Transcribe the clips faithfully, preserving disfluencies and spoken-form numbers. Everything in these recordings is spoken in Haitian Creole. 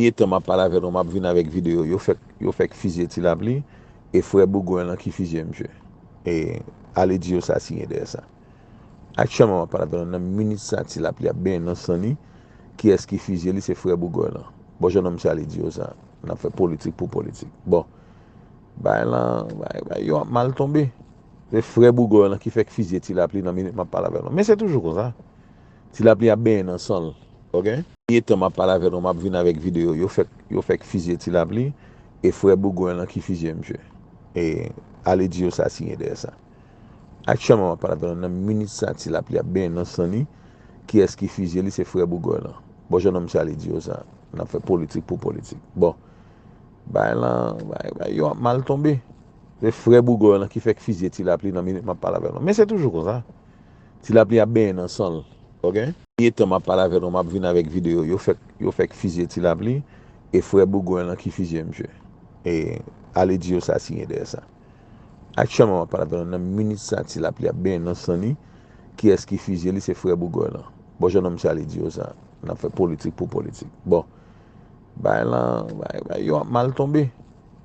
Premye tan m ap pale avè nou, m ap vin avèk videyo. Yo fèk, yo fèk fizye Ti Lapli, e frè bougwen lan ki fizye misye. E ale di yo sa siyen dèyè sa. Aktyèlman, m ap pale avè nou, nan minit sa, Ti Lapli ap benyen nan san li. Kiyès ki fizye li? Se frè bougwen lan. Bon, jan nonm sa, li di yo sa. N ap fè politik pou politik. Bon, bay lan, bay, bay, yo ap mal tonbe. Se frè bougwen lan ki fèk fizye Ti Lapli nan minit m ap pale avè nou. Men se toujou konsa. Ti Lapli ap benyen nan san l. Oke? Premye tan m ap pale avè nou, m ap vin avèk videyo. Yo fèk, yo fèk fizye Ti Lapli, e frè bougwen lan ki fizye misye. E ale di yo sa siyen dèyè sa. Aktyèlman, m ap pale avè nou, nan minit sa, Ti Lapli ap benyen nan san li. Kiyès ki fizye li? Se frè bougwen lan. Bon, jan nonm sa, li di yo sa. N ap fè politik pou politik. Bon, bay lan, bay, bay, yo ap mal tonbe. Se frè bougwen lan ki fèk fizye Ti Lapli nan minit m ap pale avè nou. Men se toujou konsa. Ti Lapli ap benyen nan san l. Oke? Premye tan m ap pale avè nou, m ap vin avèk videyo. Yo fèk, yo fèk fizye Ti Lapli, e frè bougwen lan ki fizye misye. E ale di yo sa siyen dèyè sa. Aktyèlman, m ap pale avè nou, nan minit sa, Ti Lapli ap benyen nan san li. Kiyès ki fizye li? Se frè bougwen lan. Bon, jan nonm sa, li di yo sa. N ap fè politik pou politik. Bon, bay lan, bay, bay, yo ap mal tonbe.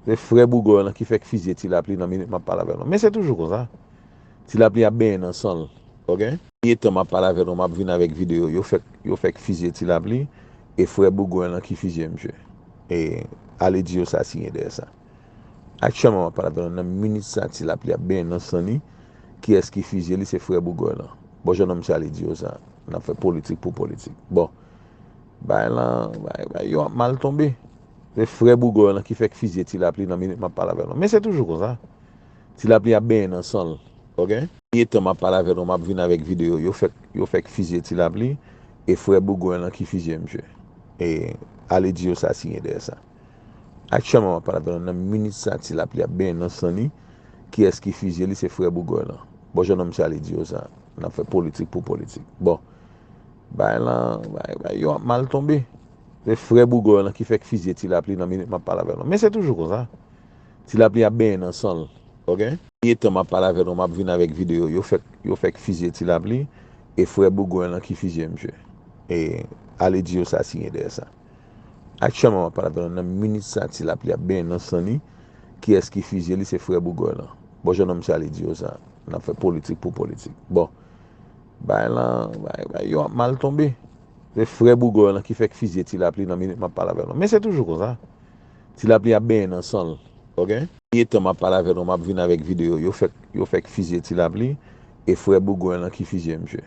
Se frè bougwen lan ki fèk fizye Ti Lapli nan minit m ap pale avè nou. Men se toujou konsa. Ti Lapli ap benyen nan san l. Oke? Premye tan m ap pale avè nou, m ap vin avèk videyo. Yo fèk, yo fèk fizye Ti Lapli, e frè bougwen lan ki fizye misye. E ale di yo sa siyen dèyè sa. Aktyèlman, m ap pale avè nou, nan minit sa, Ti Lapli ap benyen nan san li. Kiyès ki fizye li? Se frè bougwen lan. Bon, jan nonm sa, li di yo sa. N ap fè politik pou politik. Bon, bay lan, bay, bay, yo ap mal tonbe. Se frè bougwen lan ki fèk fizye Ti Lapli nan minit m ap pale avè nou. Men se toujou konsa. Ti Lapli ap benyen nan san l. Oke? Premye tan m ap pale avè nou, m ap vin avèk videyo. Yo fèk, yo fèk fizye Ti Lapli, e frè bougwen lan ki fizye misye. E ale di yo sa siyen dèyè sa. Aktyèlman, m ap pale avè nou, nan minit sa, Ti Lapli ap benyen nan san li. Kiyès ki fizye li? Se frè bougwen lan. Bon, jan nonm sa, li di yo sa. N ap fè politik pou politik. Bon, bay lan, bay, bay, yo ap mal tonbe. Se frè bougwen lan ki fèk fizye Ti Lapli nan minit m ap pale avè nou. Men se toujou konsa. Ti Lapli ap benyen nan san l. Oke? Premye tan m ap pale avè nou, m ap vin avèk videyo. Yo fèk, yo fèk fizye Ti Lapli, e frè bougwen lan ki fizye misye. E ale di yo sa siyen dèyè sa. Aktyèlman, m ap pale avè nou, nan minit sa, Ti Lapli ap benyen nan san li. Kiyès ki fizye li? Se frè bougwen lan. Bon, jan nonm sa, li di yo sa. N ap fè politik pou politik. Bon, bay lan, bay, bay, yo ap mal tonbe. Se frè bougwen lan ki fèk fizye Ti Lapli nan minit m ap pale avè nou. Men se toujou konsa. Ti Lapli ap benyen nan san l. Oke? Premye tan m ap pale avè nou, m ap vin avèk videyo. Yo fèk, yo fèk fizye Ti Lapli, e frè bougwen lan ki fizye misye.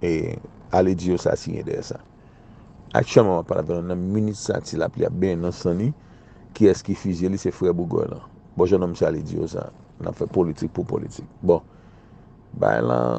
E ale di yo sa siyen dèyè sa. Aktyèlman, m ap pale avè nou, nan minit sa, Ti Lapli ap benyen nan san li. Kiyès ki fizye li? Se frè bougwen lan. Bon, jan nonm sa, li di yo sa. N ap fè politik pou politik. Bon, bay lan,